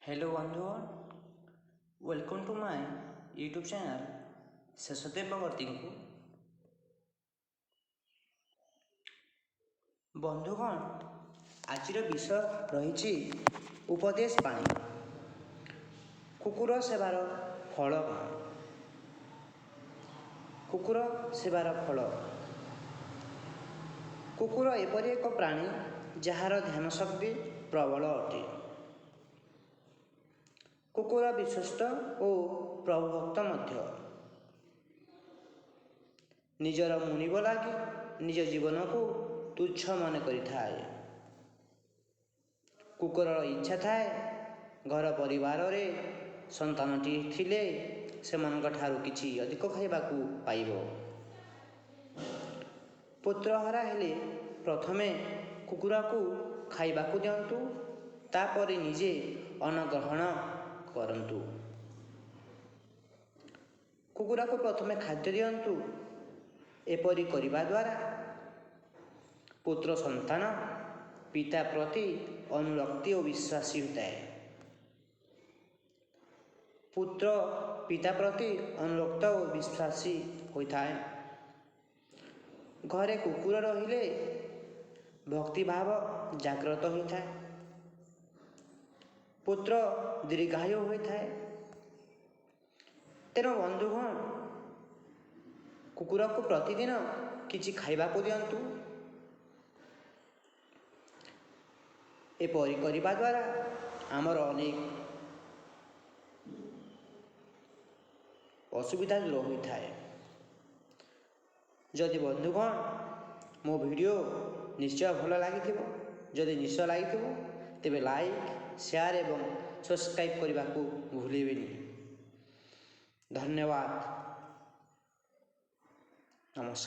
Hello ବନ୍ଧୁଗଣ, welcome to my YouTube channel Sheshdev ବଗର୍ତ୍ତୀଙ୍କୁ। ବନ୍ଧୁଗଣ, ଆଜିର ବିଷୟ ରହିଛି ଉପଦେଶ ବାଣୀ, କୁକୁର ସେବାର ଫଳ କ'ଣ? କୁକୁର ସେବାର ଫଳ। କୁକୁର ଏପରି ଏକ ପ୍ରାଣୀ ଯାହାର ଧ୍ୟାନ ଶକ୍ତି ପ୍ରବଳ ଅଟେ। କୁକୁର ବିଶ୍ୱସ୍ତ ଓ ପ୍ରଭୁଭକ୍ତ ମଧ୍ୟ। ନିଜର ମୁନିବ ଲାଗି ନିଜ ଜୀବନକୁ ତୁଚ୍ଛ ମନେ କରିଥାଏ। କୁକୁରର ଇଚ୍ଛା ଥାଏ ଘର ପରିବାରରେ ସନ୍ତାନଟି ଥିଲେ ସେମାନଙ୍କ ଠାରୁ କିଛି ଅଧିକ ଖାଇବାକୁ ପାଇବ। ପୁତ୍ରହରା ହେଲେ ପ୍ରଥମେ କୁକୁରକୁ ଖାଇବାକୁ ଦିଅନ୍ତୁ, ତାପରେ ନିଜେ ଅନ୍ନ ଗ୍ରହଣ କରନ୍ତୁ। କୁକୁରକୁ ପ୍ରଥମେ ଖାଦ୍ୟ ଦିଅନ୍ତୁ। ଏପରି କରିବା ଦ୍ୱାରା ପୁତ୍ର ସନ୍ତାନ ପିତା ପ୍ରତି ଅନୁରକ୍ତି ଓ ବିଶ୍ୱାସୀ ହୋଇଥାଏ। ପୁତ୍ର ପିତା ପ୍ରତି ଅନୁରକ୍ତ ଓ ବିଶ୍ୱାସୀ ହୋଇଥାଏ। ଘରେ କୁକୁର ରହିଲେ ଭକ୍ତିଭାବ ଜାଗ୍ରତ ହୋଇଥାଏ, ପୁତ୍ର ଦୀର୍ଘାୟୁ ହୋଇଥାଏ। ତେଣୁ ବନ୍ଧୁଗଣ, କୁକୁରକୁ ପ୍ରତିଦିନ କିଛି ଖାଇବାକୁ ଦିଅନ୍ତୁ। ଏପରି କରିବା ଦ୍ୱାରା ଆମର ଅନେକ ଅସୁବିଧା ଦୂର ହୋଇଥାଏ। ଯଦି ବନ୍ଧୁଗଣ ମୋ ଭିଡ଼ିଓ ନିଶ୍ଚୟ ଭଲ ଲାଗିଥିବ, ଯଦି ନିଶ୍ଚୟ ଲାଗିଥିବ ତେବେ ଲାଇକ୍, ସେୟାର ଏବଂ ସବସ୍କ୍ରାଇବ୍ କରିବାକୁ ଭୁଲିବେନି। ଧନ୍ୟବାଦ, ନମସ୍କାର।